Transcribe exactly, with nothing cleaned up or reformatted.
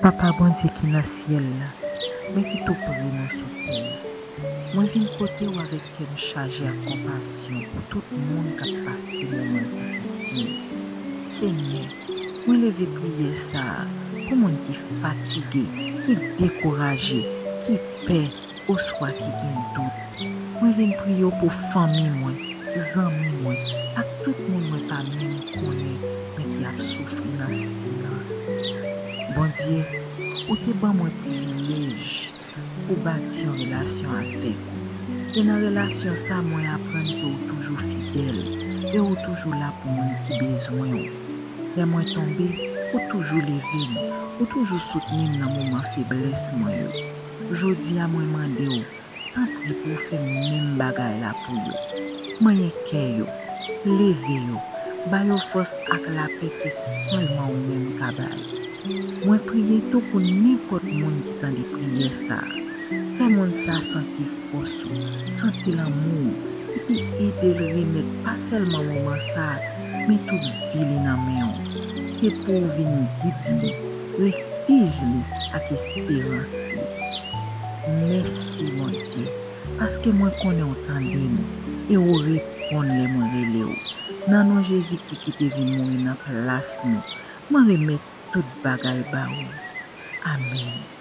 Papa Bondye ki nan syèl la, men ki tou pre nou sou tè a, mwen vin kote w avèk kè m chaje ak konpasyon pou tout moun k ap pase moman difisil. Senyè, mwen leve priyè sa a pou moun ki fatige, ki dekouraje, ki pè, oswa ki gen dout. Mwen vin priye w pou fanmi mwen, zanmi mwen, ak tout moun mwen pa menm konnen, men ki ap soufri nan silans. Bondye, ou te ban mwen privilèj pou bati yon relasyon avèk ou. E nan relasyon sa, mwen aprann ke ou toujou fidèl e ou toujou la pou moun ki bezwen ou. Lè mwen tonbe, ou toujou leve m, ou toujou soutni m nan moman feblès mwen yo. Jodi a, mwen mande w, tanpri pou w fè menm bagay la pou yo. Manyen kè yo, leve yo, ba yo fòs ak lapè ke sèlman ou menm ka bay. Mwen priye tou pou nenpòt moun ki tande priyè sa a. Fè moun sa a santi fòs ou, santi lanmou w, epi ede l remèt pa sèlman moman sa a, men tout vi li nan men w. Se pou w vin gid li, refij li ak esperans li. Mèsi, Bondye, paske mwen konnen w tande m e ou reponn lè mwen rele w. Nan non Jezikri ki te vin mouri nan plas nou, mwen remèt tout bagay ba ou. Amèn.